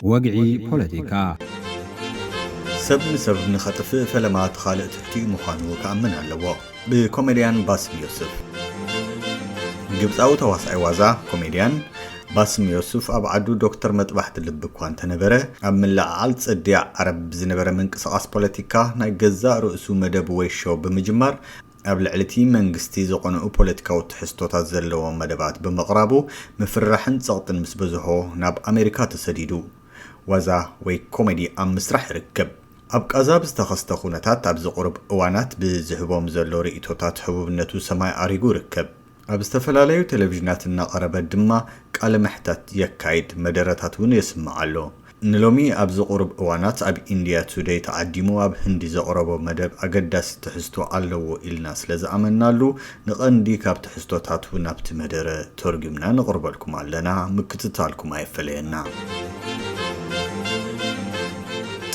ወግዒ ፖለቲካ። ሰብ ንሰብ ንኸጥፍእ ፈለማ እቲ ካልእ ትሕቲኡ ምዃኑ ክኣምን ኣለዎ። ብኮሜድያን ባስም ዮስፍ። ግብፃዊ ተዋሳኣይ ዋዛ ኮሜድያን ባስም ዮስፍ ኣብ ዓዱ ዶክተር መጥባሕቲ ልቢ እኳ እንተነበረ፣ ኣብ ምልዕዓል ፀዲያ ዓረብ ዝነበረ ምንቅስቓስ ፖለቲካ ናይ ገዛእ ርእሱ መደብ ወይ ሾው ብምጅማር ኣብ ልዕሊ እቲ መንግስቲ ዘቐንኡ ፖለቲካዊ ትሕዝቶታት ዘለዎም መደባት ብምቕራቡ ምፍርራሕን ጸቕጥን ምስ በዝሖ ናብ ኣሜሪካ ተሰዲዱ። ዋዛ ወይ ኮሜዲ ኣብ ምስራሕ ይርከብ። ኣብ ቃዛ ብዝተኸስተ ኩነታት ኣብዚ ቁሩብ እዋናት ብዝህቦም ዘሎ ርእይቶታት ህቡብነቱ ሰማይ ኣሪጉ ይርከብ። ኣብ ዝተፈላለዩ ቴሌቪዥናት እናቐረበ ድማ ቃለ መሕታት የካይድ፣ መደረታት እውን የስምዕ ኣሎ። ንሎሚ ኣብዚ ቁሩብ እዋናት ኣብ ኢንድያ ቱደይ ተዓዲሙ ኣብ ህንዲ ዘቕረቦ መደብ ኣገዳሲ ትሕዝቶ ኣለዎ ኢልና ስለ ዝኣመንናሉ፣ ንቐንዲ ካብ ትሕዝቶታቱ ናብቲ መደረ ተርጒምና ነቕርበልኩም ኣለና። ምክትታልኩም ኣይፈለየና።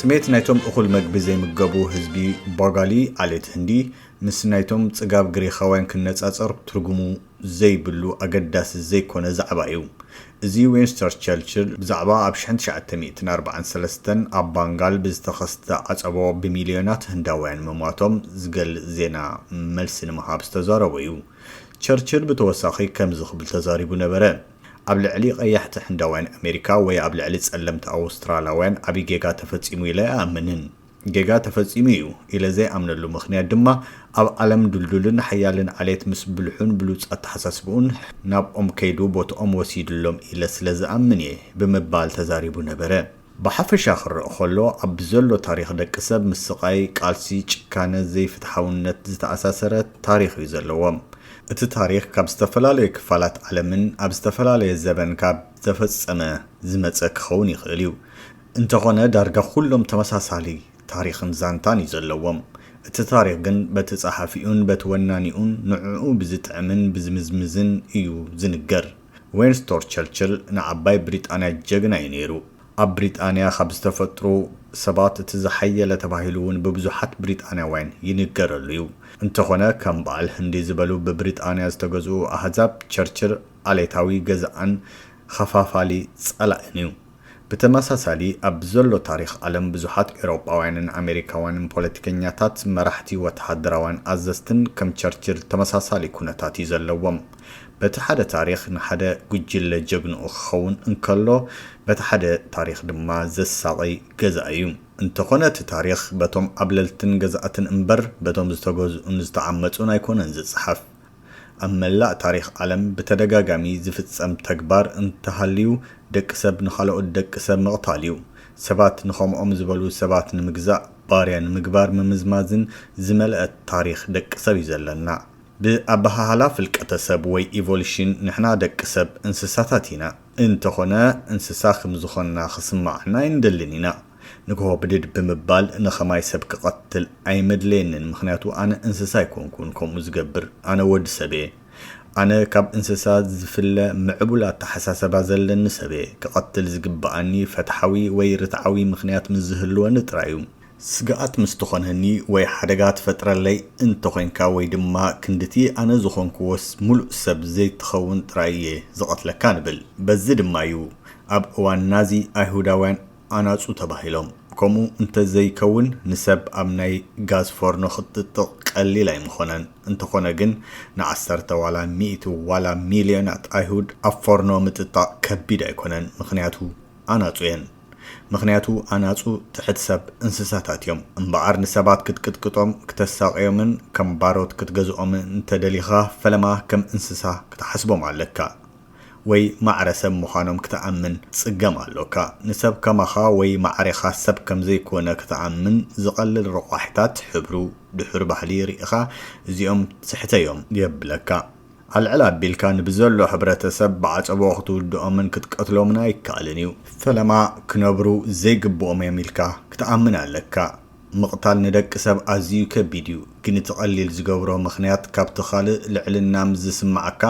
ጥሜት ናይቶም እኹል መግቢ ዘይምገቡ ህዝቢ ቦጋሊ፣ ዓሌት ህንዲ፣ ምስ ናይቶም ጽጋብ ግሪኻውያን ክነጻጸር ትርጉሙ ዘይብሉ ኣገዳሲ ዘይኮነ ዛዕባ እዩ። እዚ ዊንስተር ቸርችል ብዛዕባ ኣብ ሽሕን ትሽዓተ ሚእትን ኣርባዓን ሰለስተን ኣብ ባንጋል ብዝተኸስተ ዓጸቦ ብሚልዮናት ህንዳውያን ምሟቶም ዝገልጽ ዜና መልሲ ንምሃብ ዝተዛረቦ እዩ። ቸርችል ብተወሳኺ ከምዚ ክብል ተዛሪቡ ነበረ፣ ኣብ ልዕሊ ቀያሕቲ ህንዳውያን ኣሜሪካ ወይ ኣብ ልዕሊ ጸለምቲ ኣውስትራላውያን ዓቢ ጌጋ ተፈጺሙ ኢለ ኣይኣምንን። ጌጋ ተፈጺሙ እዩ ኢለ ዘይኣምነሉ ምኽንያት ድማ፣ ኣብ ዓለም ድልዱልን ሓያልን ዓሌት ምስ ብልሑን ብሉጽ ኣተሓሳስብኡን ናብኦም ከይዱ ቦትኦም ወሲድሎም ኢለ ስለ ዝኣምን እየ ብምባል ተዛሪቡ ነበረ። ብሓፈሻ ክረኣ ከሎ፣ ኣብ ዘሎ ታሪኽ ደቂ ሰብ ምስ ስቓይ፣ ቃልሲ፣ ጭካነ፣ ዘይፍትሓውነት ዝተኣሳሰረ ታሪኽ እዩ ዘለዎም። እቲ ታሪኽ ካብ ዝተፈላለዩ ክፋላት ዓለምን ኣብ ዝተፈላለየ ዘበን ካብ ዘፈጸመ ዝመጸ ክኸውን ይኽእል እዩ። እንተኾነ ዳርጋ ኩሎም ተመሳሳሊ ታሪኽን ዛንታን እዩ ዘለዎም። እቲ ታሪኽ ግን በቲ ጸሓፊኡን በቲ ወናኒኡን ንዕኡ ብዝጥዕምን ብዝምዝምዝን እዩ ዝንገር። ዊንስቶን ቸርችል ንዓባይ ብሪጣንያ ጀግና እዩ ነይሩ። ኣብ ብሪጣንያ ካብ ዝተፈጥሩ ሰባት እቲ ዝሓየለ ተባሂሉ እውን ብብዙሓት ብሪጣንያውያን ይንገረሉ እዩ። እንተኾነ ከም በዓል ህንዲ ዝበሉ ብብሪጣንያ ዝተገዝኡ ኣህዛብ ቸርችል ዓሌታዊ ገዛእን ኸፋፋሊ ጸላእን እዩ። ብተመሳሳሊ ኣብ ዘሎ ታሪኽ ዓለም ብዙሓት ኤውሮጳውያንን ኣሜሪካውያንን ፖለቲከኛታት፣ መራሕቲ፣ ወተሃደራውያን ኣዘዝትን ከም ቸርችል ተመሳሳሊ ኩነታት እዩ ዘለዎም። በቲ ሓደ ታሪኽ ንሓደ ጉጅለ ጀግንኡ ክኸውን እንከሎ፣ በቲ ሓደ ታሪኽ ድማ ዘሳቒ ገዛኢ እዩ። እንተኾነ እቲ ታሪኽ በቶም ኣብለልትን ገዛእትን እምበር በቶም ዝተገዝኡን ዝተዓመጹን ኣይኮነን ዝጸሓፍ። ኣብ መላእ ታሪኽ ዓለም ብተደጋጋሚ ዝፍጸም ተግባር እንተሃልዩ ደቂ ሰብ ንኻልኦት ደቂ ሰብ ምቕታል እዩ። ሰባት ንኸምኦም ዝበሉ ሰባት ንምግዛእ፣ ባርያ ንምግባር ምምዝማዝን ዝመልአ ታሪኽ ደቂ ሰብ እዩ ዘለና። ብኣበሃህላ ፍልቀተ ሰብ ወይ ኢቮሉሽን ንሕና ደቂ ሰብ እንስሳታት ኢና። እንተኾነ እንስሳ ከም ዝኾንና ክስምዓና ኣይንደልን ኢና። ንግሆ ብድድ ብምባል ንኸማይ ሰብ ክቐትል ኣይመድለየንን፣ ምኽንያቱ ኣነ እንስሳ ኣይኮንኩን ከምኡ ዝገብር፣ ኣነ ወዲ ሰብ እየ። ኣነ ካብ እንስሳ ዝፍለ ምዕቡል ኣተሓሳሰባ ዘለኒ ሰብ እየ። ክቐትል ዝግብኣኒ ፈትሓዊ ወይ ርትዓዊ ምኽንያት ምስ ዝህልወኒ ጥራይ እዩ። ስግኣት ምስ ትኾነኒ ወይ ሓደጋ ትፈጥረለይ እንተኾይንካ ወይ ድማ ክንድቲ ኣነ ዝኾንክዎስ ሙሉእ ሰብ ዘይትኸውን ጥራይ እየ ዝቐትለካ ንብል። በዚ ድማ እዩ ኣብ እዋን ናዚ ኣይሁዳውያን ኣናጹ ተባሂሎም። ከምኡ እንተዘይከውን ንሰብ ኣብ ናይ ጋዝ ፎርኖ ክትጥጥቕ ቀሊል ኣይምኾነን። እንተኾነ ግን ንዓሰርተ ዋላ ሚእቲ ዋላ ሚልዮናት ኣይሁድ ኣብ ፎርኖ ምጥጣቕ ከቢድ ኣይኮነን፣ ምኽንያቱ ኣናጹ እየን። ምኽንያቱ ኣናጹ ትሕት ሰብ እንስሳታት እዮም። እምበኣር ንሰባት ክትቅጥቅጦም፣ ክተሳቕዮምን ከም ባሮት ክትገዝኦምን እንተደሊኻ ፈለማ ከም እንስሳ ክትሓስቦም ኣለካ። ወይ ማዕረ ሰብ ምዃኖም ክትኣምን ጽገም ኣሎካ። ንሰብ ከማኻ ወይ ማዕሬኻ ሰብ ከም ዘይኮነ ክትኣምን ዝቐልል ረቋሒታት፣ ሕብሩ፣ ድሑር ባህሊ ርኢኻ እዚኦም ስሕተዮም የብለካ። ኣልዕል ኣቢልካ ንብዘሎ ሕብረተሰብ ብዓጸቦ ክትውድኦምን ክትቀትሎምን ኣይከኣልን እዩ። ፈለማ ክነብሩ ዘይግብኦም እዮም ኢልካ ክትኣምን ኣለካ። ምቕታል ንደቂ ሰብ ኣዝዩ ከቢድ እዩ፣ ግን እቲ ቀሊል ዝገብሮ ምኽንያት ካብቲ ካልእ ልዕልና ምስ ዝስምዓካ፣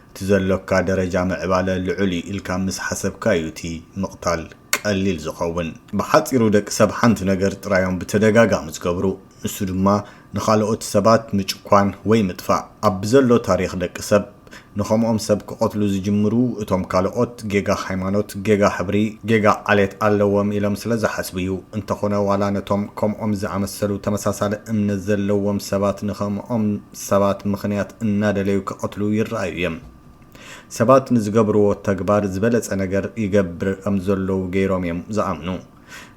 እቲ ዘሎካ ደረጃ ምዕባለ ልዑል እዩ ኢልካ ምስ ሓሰብካ እዩ እቲ ምቕታል ቀሊል ዝኸውን። ብሓጺሩ ደቂ ሰብ ሓንቲ ነገር ጥራዮም ብተደጋጋሚ ዝገብሩ፣ ንሱ ድማ ንኻልኦት ሰባት ምጭኳን ወይ ምጥፋእ። ኣብ ብዘሎ ታሪኽ ደቂ ሰብ ንኸምኦም ሰብ ክቐትሉ ዝጅምሩ እቶም ካልኦት ጌጋ ሃይማኖት፣ ጌጋ ሕብሪ፣ ጌጋ ዓሌት ኣለዎም ኢሎም ስለ ዝሓስቡ እዩ። እንተኾነ ዋላ ነቶም ከምኦም ዝኣመሰሉ ተመሳሳሊ እምነት ዘለዎም ሰባት ንኸምኦም ሰባት ምኽንያት እናደለዩ ክቐትሉ ይረኣዩ እዮም። ሰባት ንዝገብርዎ ተግባር ዝበለጸ ነገር ይገብር ከም ዘለዉ ገይሮም እዮም ዝኣምኑ።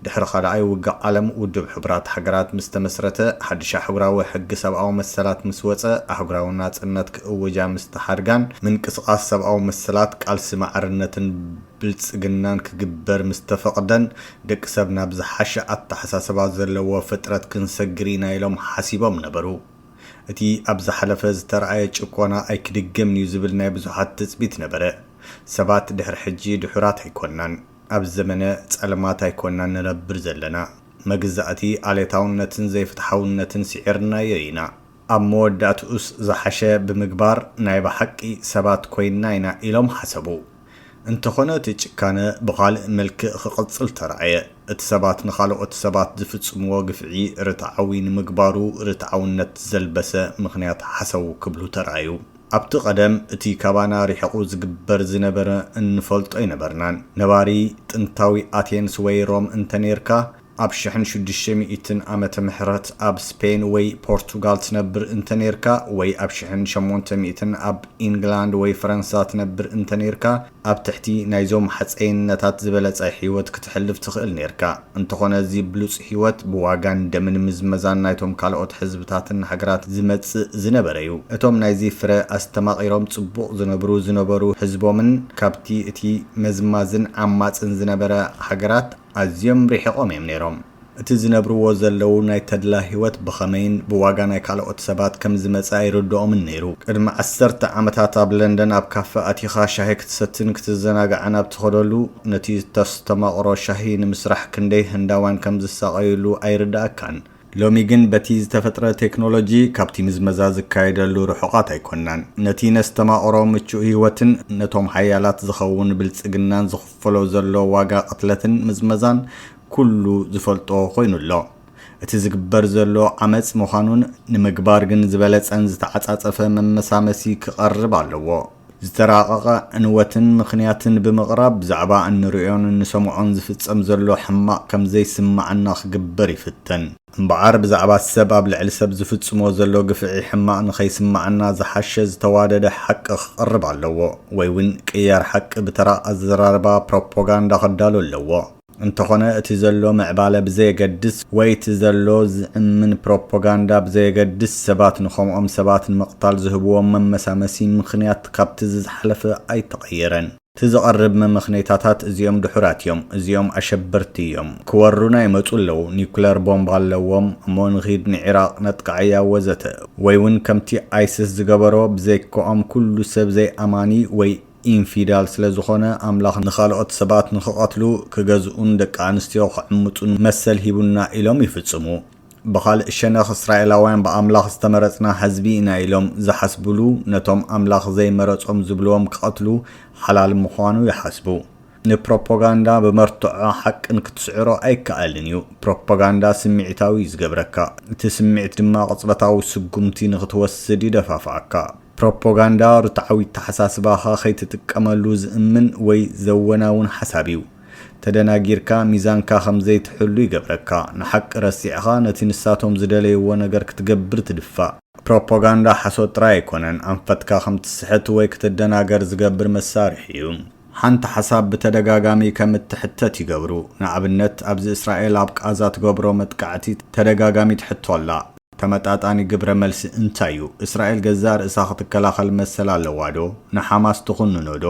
ድሕሪ ካልኣይ ውግእ ዓለም ውድብ ሕቡራት ሃገራት ምስ ተመስረተ፣ ሓድሽ ኣህጉራዊ ሕጊ ሰብኣዊ መሰላት ምስ ወጸ፣ ኣህጉራዊ ናጽነት ክእውጃ ምስ ተሓድጋን ምንቅስቓስ ሰብኣዊ መሰላት ቃልሲ ማዕርነትን ብልጽግናን ክግበር ምስ ተፈቕደን፣ ደቂ ሰብ ናብ ዝሓሸ ኣተሓሳስባ ዘለዎ ፍጥረት ክንሰግር ኢና ኢሎም ሓሲቦም ነበሩ። እቲ ኣብ ዝሓለፈ ዝተረኣየ ጭቆና ኣይክድገምን እዩ ዝብል ናይ ብዙሓት ትጽቢት ነበረ። ሰባት ድሕሪ ሕጂ ድሑራት ኣይኮናን። ኣብ ዘመነ ጸልማት ኣይኮናን ንነብር ዘለና። መግዛእቲ፣ ኣሌታውነትን ዘይፍትሓውነትን ስዒርናዮ ኢና። ኣብ መወዳእትኡስ ዝሓሸ ብምግባር ናይ ብሓቂ ሰባት ኮይንና ኢና ኢሎም ሓሰቡ። እንተኾነ እቲ ጭካነ ብኻልእ መልክዕ ክቕጽል ተራእየ። እቲ ሰባት ንኻልኦት ሰባት ዝፍጽምዎ ግፍዒ ርትዓዊ ንምግባሩ ርትዓውነት ዘልበሰ ምኽንያት ሓሰው ክብሉ ተራእዩ። ኣብቲ ቀደም እቲ ካባና ርሒቑ ዝግበር ዝነበረ እንፈልጦ ኣይነበርናን። ነባሪ ጥንታዊ ኣቴንስ ወይ ሮም እንተኔርካ፣ ኣብ ሽሕን ሽዱሽተ ሚእትን ዓመተ ምሕረት ኣብ ስፔን ወይ ፖርቱጋል ትነብር እንተኔርካ፣ ወይ ኣብ ሽሕን ሸሞንተ ሚእትን ኣብ ኢንግላንድ ወይ ፈረንሳ ትነብር እንተኔርካ፣ ኣብ ትሕቲ ናይዞም ሓጸይነታት ዝበለጸ ህይወት ክትሕልፍ ትኽእል ኔርካ። እንተኾነ፣ እዚ ብሉጽ ህይወት ብዋጋን ደምን ምዝመዛን ናይቶም ካልኦት ህዝብታትን ሃገራት ዝመጽእ ዝነበረ እዩ። እቶም ናይዚ ፍረ ኣስተማቒሮም ጽቡቕ ዝነብሩ ዝነበሩ ህዝቦምን ካብቲ እቲ መዝማዝን ዓማጽን ዝነበረ ሃገራት ኣዝዮም ርሒቖም እዮም ነይሮም። እቲ ዝነብርዎ ዘለዉ ናይ ተድላ ህይወት ብኸመይን ብዋጋ ናይ ካልኦት ሰባት ከም ዝመጸ ኣይርድኦምን ነይሩ። ቅድሚ ዓሰርተ ዓመታት ኣብ ለንደን ኣብ ካፈ ኣቲኻ ሻሂ ክትሰትን ክትዘናጋዕን ኣብ ትኸደሉ፣ ነቲ ተስተማቕሮ ሻሂ ንምስራሕ ክንደይ ህንዳውያን ከም ዝሳቐዩሉ ኣይርድኣካን። ሎሚ ግን በቲ ዝተፈጥረ ቴክኖሎጂ ካብቲ ምዝመዛ ዝካየደሉ ርሑቓት ኣይኮናን። ነቲ ነስተማቕሮ ምቹእ ህይወትን ነቶም ሓያላት ዝኸውን ብልጽግናን ዝኽፈሎ ዘሎ ዋጋ ቅትለትን ምዝመዛን ኩሉ ዝፈልጦ ኮይኑ ኣሎ። እቲ ዝግበር ዘሎ ዓመጽ ምዃኑን ንምግባር ግን ዝበለጸን ዝተዓጻጸፈ መመሳመሲ ክቐርብ ኣለዎ። ዝተራቐቐ ዕንወትን ምኽንያትን ብምቕራብ ብዛዕባ እንርእዮን እንሰምዖን ዝፍጸም ዘሎ ሕማቕ ከም ዘይስማዓና ክግበር ይፍተን። እምበኣር ብዛዕባ ሰብ ኣብ ልዕሊ ሰብ ዝፍጽሞ ዘሎ ግፍዒ ሕማቕ ንኸይስማዓና ዝሓሸ ዝተዋደደ ሓቂ ክቐርብ ኣለዎ፣ ወይ እውን ቅያር ሓቂ ብተራ ኣዘራርባ ፕሮፓጋንዳ ክዳሎ ኣለዎ። እንተኾነ እቲ ዘሎ ምዕባለ ብዘየገድስ ወይ እቲ ዘሎ ዝእምን ፕሮፓጋንዳ ብዘየገድስ ሰባት ንኸምኦም ሰባት ንምቕታል ዝህብዎም መመሳመሲ ምኽንያት ካብቲ ዝዝሓለፈ ኣይተቐየረን። እቲ ዝቐርብ መመኽነይታታት እዚኦም ድሑራት እዮም፣ እዚኦም ኣሸበርቲ እዮም፣ ክወሩና ይመጹ ኣለዉ፣ ኒኩለር ቦምብ ኣለዎም፣ እሞ ንኺድ ንዒራቕ ነጥቅዓያ ወዘተ። ወይ እውን ከምቲ ኣይስስ ዝገበሮ ብዘይክኦም ኩሉ ሰብ ዘይኣማኒ ወይ ኢንፊዳል ስለ ዝኾነ ኣምላኽ ንኻልኦት ሰባት ንኽቐትሉ ክገዝኡን ደቂ ኣንስትዮ ክዕምጹን መሰል ሂቡና ኢሎም ይፍጽሙ። ብኻልእ ሸነኽ እስራኤላውያን ብኣምላኽ ዝተመረጽና ሕዝቢ ኢና ኢሎም ዝሓስብሉ ነቶም ኣምላኽ ዘይመረጾም ዝብልዎም ክቐትሉ ሓላል ምዃኑ ይሓስቡ። ንፕሮፓጋንዳ ብመርትዖ ሓቅን ክትስዕሮ ኣይከኣልን እዩ። ፕሮፓጋንዳ ስምዒታዊ እዩ ዝገብረካ። እቲ ስምዒት ድማ ቅጽበታዊ ስጉምቲ ንኽትወስድ ይደፋፍኣካ። ፕሮፓጋንዳ ርትዓዊ ኣተሓሳስባኻ ከይትጥቀመሉ ዝእምን ወይ ዘወናውን ሓሳብ እዩ። ተደናጊርካ ሚዛንካ ከም ዘይትሕሉ ይገብረካ። ንሓቂ ረሲዕኻ ነቲ ንሳቶም ዝደለይዎ ነገር ክትገብር ትድፋእ። ፕሮፓጋንዳ ሓሶት ጥራይ ኣይኮነን፣ ኣንፈትካ ከም ትስሕት ወይ ክትደናገር ዝገብር መሳርሒ እዩ። ሓንቲ ሓሳብ ብተደጋጋሚ ከም እትሕተት ይገብሩ። ንኣብነት፣ ኣብዚ እስራኤል ኣብ ቃዛ ትገብሮ መጥቃዕቲ ተደጋጋሚ ትሕቶ ኣላ። ተመጣጣኒ ግብረ መልሲ እንታይ እዩ? እስራኤል ገዛእ ርእሳ ክትከላኸል መሰል ኣለዋ ዶ? ንሓማስ ትኹንኖ ዶ?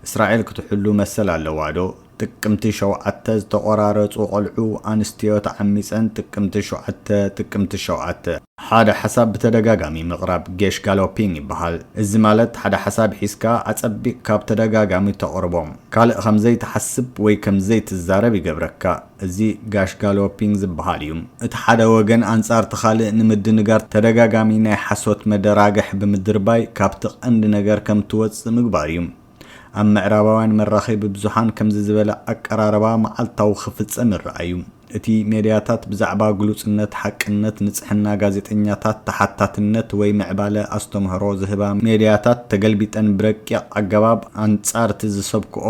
እስራኤል ክትሕሉ መሰል ኣለዋ ዶ? ጥቅምቲ ሸውዓተ ዝተቖራረጹ ቆልዑ ኣንስትዮ ተዓሚጸን ጥቅምቲ ሸውዓተ ጥቅምቲ ሸውዓተ። ሓደ ሓሳብ ብተደጋጋሚ ምቕራብ ጌሽ ጋሎፒንግ ይበሃል። እዚ ማለት ሓደ ሓሳብ ሒዝካ ኣጸቢቕካ ብተደጋጋሚ ተቕርቦ። ካልእ ከም ዘይትሓስብ ወይ ከም ዘይትዛረብ ይገብረካ። እዚ ጋሽ ጋሎፒንግ ዝበሃል እዩ። እቲ ሓደ ወገን ኣንጻር እቲ ካልእ ንምድንጋር ተደጋጋሚ ናይ ሓሶት መደራግሕ ብምድርባይ ካብቲ ቀንዲ ነገር ከም ትወጽእ ምግባር እዩ። ኣብ ምዕራባውያን መራኸቢ ብዙሓን ከምዚ ዝበለ ኣቀራርባ መዓልታዊ ክፍጸም ይረኣዩ። እቲ ሜድያታት ብዛዕባ ግሉጽነት፣ ሓቅነት፣ ንጽሕና ጋዜጠኛታት፣ ተሓታትነት ወይ ምዕባለ ኣስተምህሮ ዝህባ ሜድያታት ተገልቢጠን ብረቂቕ ኣገባብ ኣንጻር እቲ ዝሰብክኦ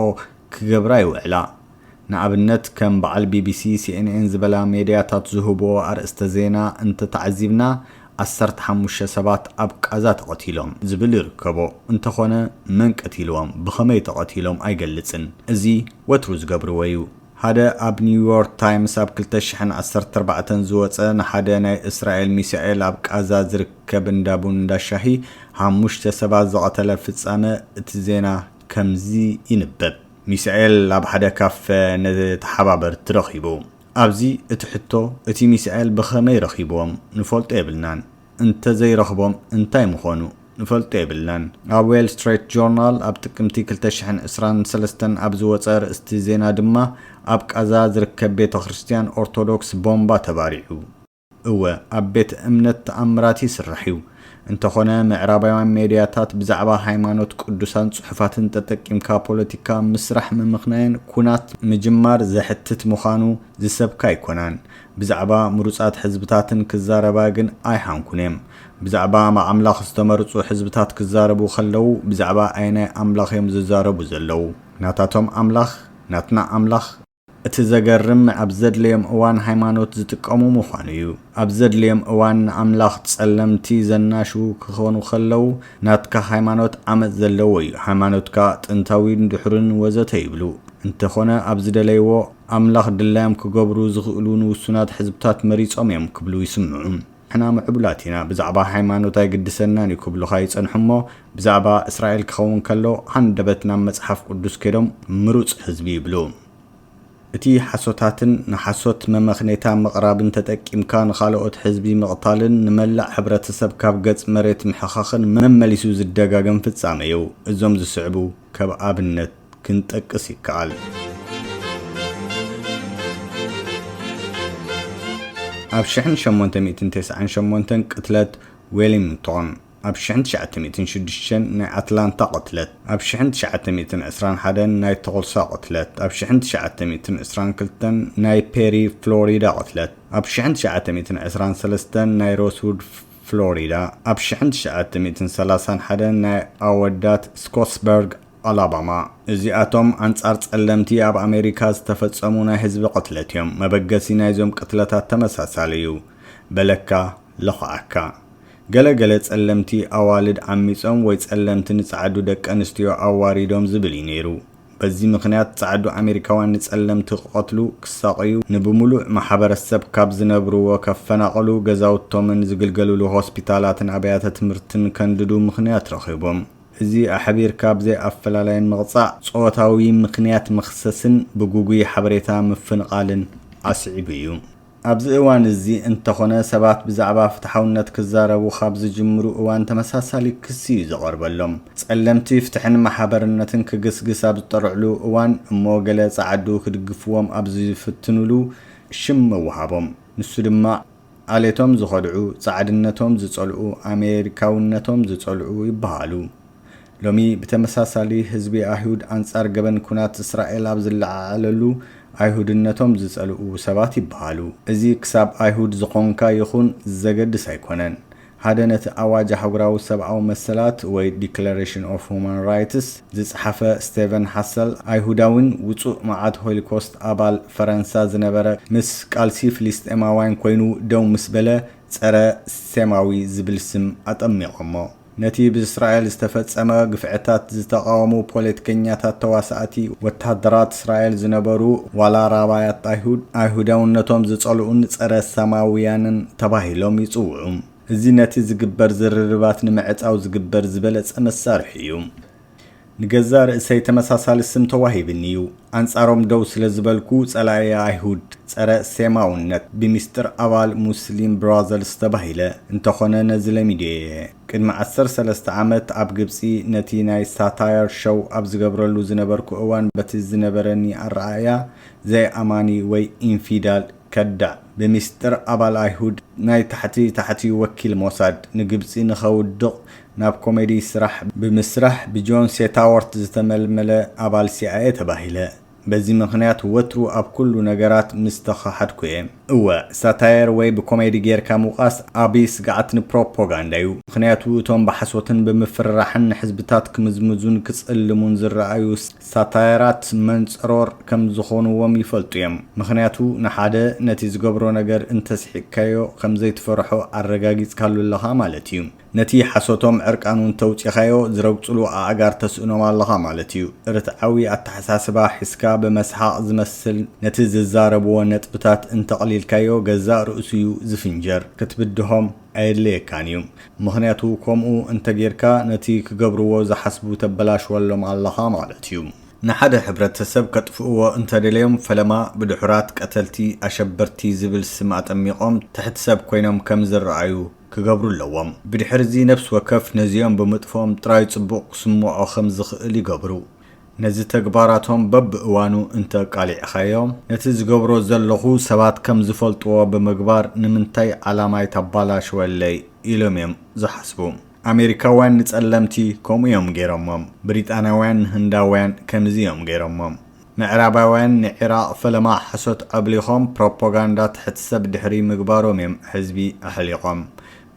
ክገብራ ይውዕላ። ንኣብነት፣ ከም በዓል ቢ ቢ ሲ፣ ሲ ኤን ኤን ዝበላ ሜድያታት ዝህብኦ ኣርእስተ ዜና እንተተዓዚብና፣ ዓሰርተ ሓሙሽተ ሰባት ኣብ ቃዛ ተቐቲሎም ዝብል ይርከቦ። እንተኾነ፣ መን ቀቲልዎም፣ ብኸመይ ተቐቲሎም ኣይገልጽን። እዚ ወትሩ ዝገብርዎ እዩ። ሓደ ኣብ ኒውዮርክ ታይምስ ኣብ ክልተ ሽሕን ዓሰርተ ኣርባዕተን ዝወጸ፣ ንሓደ ናይ እስራኤል ሚሳኤል ኣብ ቃዛ ዝርከብ እንዳ ቡን እንዳ ሻሂ ሓሙሽተ ሰባት ዝቐተለ ፍጻመ፣ እቲ ዜና ከምዚ ይንበብ። ሚሳኤል ኣብ ሓደ ካፈ ንተሓባበርቲ ረኺቡ። ኣብዚ እቲ ሕቶ፣ እቲ ሚሳኤል ብኸመይ ረኺብዎም? ንፈልጦ የብልናን። እንተዘይረኽቦም እንታይ ምኾኑ? ንፈልጦ የብልናን። ኣብ ዌል ስትሪት ጆርናል ኣብ ጥቅምቲ ክልተ ሽሕን ዕስራን ሰለስተን ኣብ ዝወጸ ኣርእስቲ ዜና ድማ፣ ኣብ ቃዛ ዝርከብ ቤተ ክርስቲያን ኦርቶዶክስ ቦምባ ተባሪዑ። እወ፣ ኣብ ቤት እምነት ተኣምራት ይስራሕ እዩ። እንተኾነ፣ ምዕራባውያን ሜድያታት ብዛዕባ ሃይማኖት፣ ቅዱሳን ጽሑፋትን ተጠቂምካ ፖለቲካ ምስራሕ፣ ምምኽናይን ኩናት ምጅማር ዘሕትት ምዃኑ ዝሰብካ ኣይኮናን። ብዛዕባ ምሩጻት ህዝብታትን ክዛረባ ግን ኣይሓንኩን እዮም። ብዛዕባ ኣምላኽ ዝተመርጹ ህዝብታት ክዛረቡ ከለዉ፣ ብዛዕባ ኣየናይ ኣምላኽ እዮም ዝዛረቡ ዘለዉ? ናታቶም ኣምላኽ? ናትና ኣምላኽ? እቲ ዘገርም፣ ኣብ ዘድለዮም እዋን ሃይማኖት ዝጥቀሙ ምዃኑ እዩ። ኣብ ዘድለዮም እዋን ንኣምላኽ ጸለምቲ ዘናሽዉ ክኾኑ ከለዉ፣ ናትካ ሃይማኖት ዓመጽ ዘለዎ እዩ። ሃይማኖትካ ጥንታዊን ድሑርን ወዘተ ይብሉ። እንተኾነ፣ ኣብ ዝደለይዎ ኣምላኽ ድላዮም ክገብሩ ዝኽእሉ ንውሱናት ሕዝብታት መሪጾም እዮም ክብሉ ይስምዑ። ንሕና ምዕቡላት ኢና። ብዛዕባ ሃይማኖት ኣይግድሰናን እዩ ክብሉኻ ይጸንሑ እሞ፣ ብዛዕባ እስራኤል ክኸውን ከሎ፣ ሃንደበት ናብ መጽሓፍ ቅዱስ ከይዶም ምሩጽ ህዝቢ ይብሉ። እቲ ሓሶታትን ንሓሶት መመኽኔታ ምቕራብን ተጠቂምካ ንኻልኦት ህዝቢ ምቕታልን ንመላእ ሕብረተሰብ ካብ ገጽ መሬት ምሕኻኽን መመሊሱ ዝደጋገም ፍጻመ እዩ። እዞም ዝስዕቡ ከም ኣብነት ክንጠቅስ ይከኣል። ኣብ ሽሕን ሸሞንተ ሚእትን ተስዓን ሸሞንተን ቅትለት ዌሊንግቶን፣ ኣብ ሽሕን ትሽዓተ ሚእትን ሽዱሽተን ናይ ኣትላንታ ቅትለት፣ ኣብ ሽሕን ትሽዓተ ሚእትን ዕስራን ሓደን ናይ ቶልሳ ቅትለት፣ ኣብ ሽሕን ትሽዓተ ሚእትን ዕስራን ክልተን ናይ ፔሪ ፍሎሪዳ ቅትለት፣ ኣብ ሽሕን ትሽዓተ ሚእትን ዕስራን ሰለስተን ናይ ሮስውድ ፍሎሪዳ፣ ኣብ ሽሕን ትሽዓተ ሚእትን ሰላሳን ሓደን ናይ ኣወዳት ስኮትስበርግ ኣላባማ። እዚኣቶም ኣንጻር ጸለምቲ ኣብ ኣሜሪካ ዝተፈጸሙ ናይ ህዝቢ ቅትለት እዮም። መበገሲ ናይዞም ቅትለታት ተመሳሳሊ እዩ። በለካ፣ ለኽዓካ። ገለ ገለ ጸለምቲ ኣዋልድ ዓሚጾም ወይ ጸለምቲ ንጸዓዱ ደቂ ኣንስትዮ ኣዋሪዶም ዝብል እዩ ነይሩ። በዚ ምኽንያት ጸዓዱ ኣሜሪካውያን ንጸለምቲ ክቐትሉ፣ ክሳቐዩ፣ ንብምሉእ ማሕበረሰብ ካብ ዝነብርዎ ከፈናቕሉ፣ ገዛውቶምን ዝግልገሉሉ ሆስፒታላትን ኣብያተ ትምህርትን ከንድዱ ምኽንያት ረኺቦም። እዚ ኣሕቢርካ ብዘይ ኣፈላላይን ምቕጻዕ፣ ጾታዊ ምኽንያት መኽሰስን ብግጉይ ሓበሬታ ምፍንቓልን ኣስዒቡ እዩ። ኣብዚ እዋን እዚ እንተኾነ፣ ሰባት ብዛዕባ ፍትሓውነት ክዛረቡ ካብ ዝጅምሩ እዋን ተመሳሳሊ ክሲ እዩ ዝቐርበሎም። ጸለምቲ ፍትሕን ማሕበርነትን ክግስግስ ኣብ ዝጠርዕሉ እዋን እሞ፣ ገለ ጸዓዱ ክድግፍዎም ኣብ ዝፍትኑሉ ሽም ምውሃቦም። ንሱ ድማ፣ ዓሌቶም ዝኸድዑ፣ ጻዕድነቶም ዝጸልኡ፣ ኣሜሪካውነቶም ዝጸልኡ ይበሃሉ። ሎሚ ብተመሳሳሊ ህዝቢ ኣይሁድ ኣንጻር ገበን ኩናት እስራኤል ኣብ ዝለዓዓለሉ፣ ኣይሁድነቶም ዝጸልኡ ሰባት ይበሃሉ። እዚ ክሳብ ኣይሁድ ዝኾንካ ይኹን ዘገድስ ኣይኮነን። ሓደ ነቲ ኣዋጅ ኣህጉራዊ ሰብኣዊ መሰላት ወይ ዲክለሬሽን ኦፍ ሁማን ራይትስ ዝጸሓፈ ስቴቨን ሃሰል፣ ኣይሁዳዊን ውጹእ መዓት ሆሊኮስት ኣባል ፈረንሳ ዝነበረ፣ ምስ ቃልሲ ፍልስጤማውያን ኮይኑ ደው ምስ በለ፣ ጸረ ሴማዊ ዝብል ስም ኣጠሚቖሞ። ነቲ ብእስራኤል ዝተፈጸመ ግፍዕታት ዝተቓወሙ ፖለቲከኛታት፣ ተዋሳእቲ፣ ወተሃደራት እስራኤል ዝነበሩ፣ ዋላ ራባያት ኣይሁድ፣ ኣይሁዳውነቶም ዝጸልኡን ጸረ ሰማውያንን ተባሂሎም ይጽውዑ። እዚ ነቲ ዝግበር ዝርርባት ንምዕጻው ዝግበር ዝበለጸ መሳርሒ እዩ። ንገዛእ ርእሰይ ተመሳሳሊ ስም ተዋሂብኒ እዩ። ኣንጻሮም ደው ስለ ዝበልኩ፣ ጸላኢ ኣይሁድ፣ ጸረ ሴማውነት፣ ብሚስጥር ኣባል ሙስሊም ብራዘርስ ተባሂለ። እንተኾነ፣ ነዚ ለሚደዮ እየ። ቅድሚ ዓሰርተ ሰለስተ ዓመት ኣብ ግብጺ ነቲ ናይ ሳታየር ሸው ኣብ ዝገብረሉ ዝነበርኩ እዋን፣ በቲ ዝነበረኒ ኣረኣእያ ዘይኣማኒ ወይ ኢንፊዳል ከዳዕ፣ ብሚስጥር ኣባል ኣይሁድ፣ ናይ ታሕቲ ታሕቲ ወኪል ሞሳድ፣ ንግብጺ ንኸውድቕ ናብ ኮሜዲ ስራሕ ብምስራሕ ብጆን ሴታወርት ዝተመልመለ ኣባል ሲ ኣይ ኤ ተባሂለ። በዚ ምኽንያት ወትሩ ኣብ ኩሉ ነገራት ምስ ተኸሓድኩ እየ። እወ፣ ሳታየር ወይ ብኮሜዲ ጌርካ ምውቃስ ዓቢ ስግኣት ንፕሮፓጋንዳ እዩ። ምኽንያቱ እቶም ብሓሶትን ብምፍርራሕን ንሕዝብታት ክምዝምዙን ክጽልሙን ዝረኣዩ ሳታየራት መንጸሮር ከም ዝኾንዎም ይፈልጡ እዮም። ምኽንያቱ ንሓደ ነቲ ዝገብሮ ነገር እንተስሒቅካዮ ከም ዘይትፈርሖ ኣረጋጊጽካሉ ኣለኻ ማለት እዩ። ነቲ ሓሶቶም ዕርቃኑ እንተውጺኻዮ ዝረግጽሉ ኣእጋር ተስእኖም ኣለኻ ማለት እዩ። ርትዓዊ ኣተሓሳስባ ሒዝካ ብመስሓቕ ዝመስል ነቲ ዝዛረብዎ ነጥብታት እንተቕሊልካዮ ገዛእ ርእሱ እዩ ዝፍንጀር። ክትብድሆም ኣየድልየካን እዩ። ምኽንያቱ ከምኡ እንተጌርካ ነቲ ክገብርዎ ዝሓስቡ ተበላሽወሎም ኣለኻ ማለት እዩ። ንሓደ ሕብረተሰብ ከጥፍእዎ እንተደለዮም ፈለማ ብድሑራት ቀተልቲ ኣሸበርቲ ዝብል ስም ኣጠሚቖም ትሕቲ ሰብ ኮይኖም ከም ዝረኣዩ ክገብሩ ኣለዎም። ብድሕርዚ ነፍሲ ወከፍ ነዚኦም ብምጥፍኦም ጥራይ ጽቡቕ ክስምዖ ከም ዝኽእል ይገብሩ። ነዚ ተግባራቶም በብእዋኑ እንተ ኣቃሊዕኻዮ ነቲ ዝገብሮ ዘለኹ ሰባት ከም ዝፈልጥዎ ብምግባር ንምንታይ ዓላማይ ተባላሽወለይ ኢሎም እዮም ዝሓስቡ። ኣሜሪካውያን ንጸለምቲ ከምኡ እዮም ገይሮሞም። ብሪጣናውያን ንህንዳውያን ከምዚ እዮም ገይሮሞም። ምዕራባውያን ንዒራቕ ፈለማ ሓሶት ኣብሊኾም ፕሮፓጋንዳ ትሕቲ ሰብ ድሕሪ ምግባሮም እዮም ህዝቢ ኣሕሊቖም።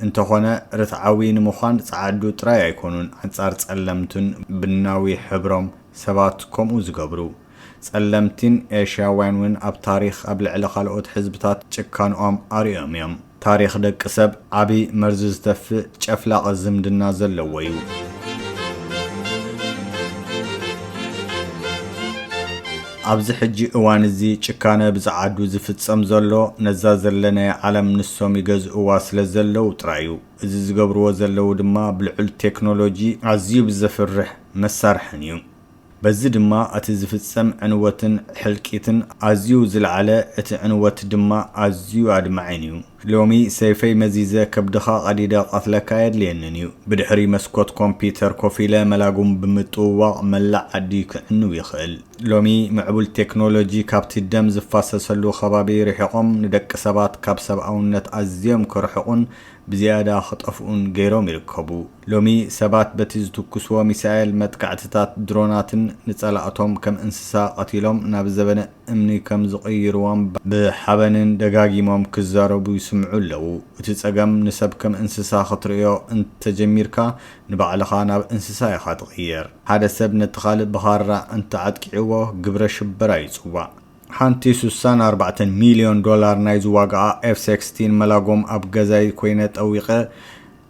እንተኾነ ርትዓዊ ንምዃን ጸዓዱ ጥራይ ኣይኮኑን ኣንጻር ጸለምትን ብናዊ ሕብሮም ሰባት ከምኡ ዝገብሩ። ጸለምቲን ኤሽያውያን እውን ኣብ ታሪኽ ኣብ ልዕሊ ካልኦት ህዝብታት ጭካንኦም ኣርእዮም እዮም። ታሪኽ ደቂ ሰብ ዓቢ መርዚ ዝተፍእ ጨፍላቒ ዝምድና ዘለዎ እዩ። ኣብዚ ሕጂ እዋን እዚ ጭካነ ብጸዓዱ ዝፍጸም ዘሎ ነዛ ዘለናያ ዓለም ንሶም ይገዝእዋ ስለ ዘለዉ ጥራይ እዩ። እዚ ዝገብርዎ ዘለዉ ድማ ብልዑል ቴክኖሎጂ ኣዝዩ ብዘፍርሕ መሳርሕን እዩ። በዚ ድማ እቲ ዝፍጸም ዕንወትን ሕልቂትን ኣዝዩ ዝለዓለ፣ እቲ ዕንወት ድማ ኣዝዩ ኣድማዒን እዩ። ሎሚ ሰይፈይ መዚዘ ከብድኻ ቀዲደ ቀትለካ የድልየንን እዩ። ብድሕሪ መስኮት ኮምፒተር ኮፍ ኢለ መላጉም ብምጥውዋቕ መላእ ዓዲ ክዕንው ይኽእል። ሎሚ ምዕቡል ቴክኖሎጂ ካብቲ ደም ዝፋሰሰሉ ከባቢ ርሒቖም ንደቂ ሰባት ካብ ሰብኣውነት ኣዝዮም ክርሕቑን ብዝያዳ ክጠፍኡን ገይሮም ይርከቡ። ሎሚ ሰባት በቲ ዝትኩስዎ ሚሳኤል መጥቃዕትታት ድሮናትን ንጸላእቶም ከም እንስሳ ቀቲሎም ናብ ዘበነ እምኒ ከም ዝቕይርዎም ብሓበንን ደጋጊሞም ክዛረቡ ይስምዑ ኣለዉ። እቲ ጸገም ንሰብ ከም እንስሳ ክትርእዮ እንተጀሚርካ ንባዕልኻ ናብ እንስሳ ኢኻ ትቕየር። ሓደ ሰብ ነቲ ካልእ ብኻራ እንተኣጥቂዕዎ ግብረ ሽበራ ይጽዋዕ። ሓንቲ ስሳን ኣርባዕተን ሚልዮን ዶላር ናይ ዝዋግኣ ኤፍ ሰክስቲን መላጎም ኣብ ገዛይ ኮይነ ጠዊቐ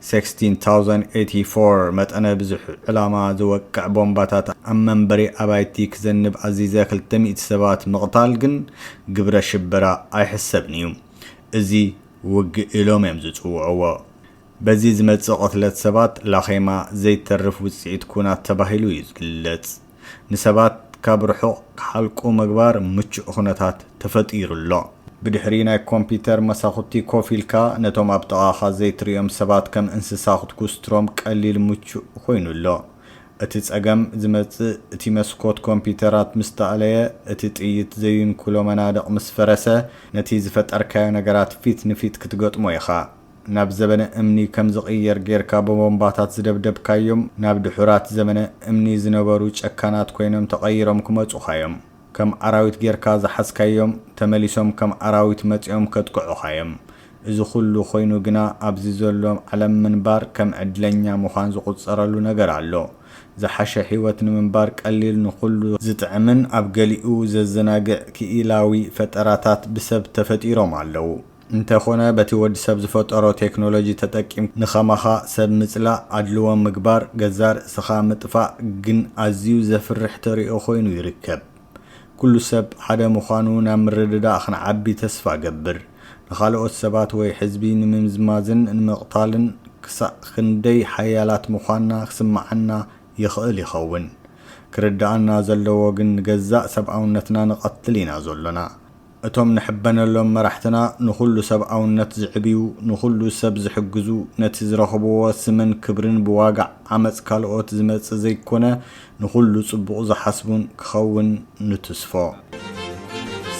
ሰክስቲን ታውዘንድ ኤይቲ ፎር መጠነ ብዙሕ ዕላማ ዝወቅዕ ቦምባታት ኣብ መንበሪ ኣባይቲ ክዘንብ ኣዚዘ ክልተ ሚእቲ ሰባት ምቕታል ግን ግብረ ሽበራ ኣይሕሰብን እዩ። እዚ ውግእ ኢሎም እዮም ዝጽውዕዎ። በዚ ዝመጽእ ቅትለት ሰባት ላኼማ ዘይተርፍ ውጽኢት ኩናት ተባሂሉ እዩ ዝግለጽ። ንሰባት ካብ ርሑቕ ክሓልቁ ምግባር ምቹእ ኩነታት ተፈጢሩ ኣሎ። ብድሕሪ ናይ ኮምፒተር መሳኹቲ ኮፍ ኢልካ ነቶም ኣብ ጥቓኻ ዘይትርእዮም ሰባት ከም እንስሳ ክትኩስትሮም ቀሊል ምቹእ ኮይኑ ኣሎ። እቲ ጸገም ዝመጽእ እቲ መስኮት ኮምፒተራት ምስ ተኣለየ፣ እቲ ጥይት ዘዩንክሎ መናድቕ ምስ ፈረሰ፣ ነቲ ዝፈጠርካዮ ነገራት ፊት ንፊት ክትገጥሞ ኢኻ። ናብ ዘበነ እምኒ ከም ዝቕየር ጌርካ ብቦምባታት ዝደብደብካዮም፣ ናብ ድሑራት ዘመነ እምኒ ዝነበሩ ጨካናት ኮይኖም ተቐይሮም ክመጹኻ እዮም። ከም ኣራዊት ጌርካ ዝሓዝካዮም፣ ተመሊሶም ከም ኣራዊት መጺኦም ከጥቅዑኻ እዮም። እዚ ኩሉ ኮይኑ ግና ኣብዚ ዘሎ ዓለም ምንባር ከም ዕድለኛ ምዃን ዝቑጸረሉ ነገር ኣሎ። ዝሓሸ ህይወት ንምንባር ቀሊል ንኹሉ ዝጥዕምን ኣብ ገሊኡ ዘዘናግዕ ክኢላዊ ፈጠራታት ብሰብ ተፈጢሮም ኣለዉ። እንተኾነ በቲ ወዲ ሰብ ዝፈጠሮ ቴክኖሎጂ ተጠቂም ንኸማኻ ሰብ ምጽላእ ኣድልዎ ምግባር ገዛ ርእስኻ ምጥፋእ ግን ኣዝዩ ዘፍርሕ ተርእዮ ኮይኑ ይርከብ። ኩሉ ሰብ ሓደ ምዃኑ ናብ ምርድዳእ ክንዓቢ ተስፋ እገብር። ንኻልኦት ሰባት ወይ ሕዝቢ ንምምዝማዝን ንምቕታልን ክሳእ ክንደይ ሓያላት ምዃንና ክስምዓና ይኽእል ይኸውን። ክርድኣና ዘለዎ ግን ንገዛእ ሰብኣውነትና ንቐትል ኢና ዘሎና። እቶም ንሕበነሎም መራሕትና ንኹሉ ሰብኣውነት ዝዕብዩ፣ ንኹሉ ሰብ ዝሕግዙ፣ ነቲ ዝረኽብዎ ስምን ክብርን ብዋጋ ዓመጽ ካልኦት ዝመጽእ ዘይኮነ ንኹሉ ጽቡቕ ዝሓስቡን ክኸውን ንትስፎ።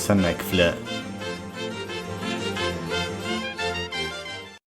ሰናይ ክፍለ።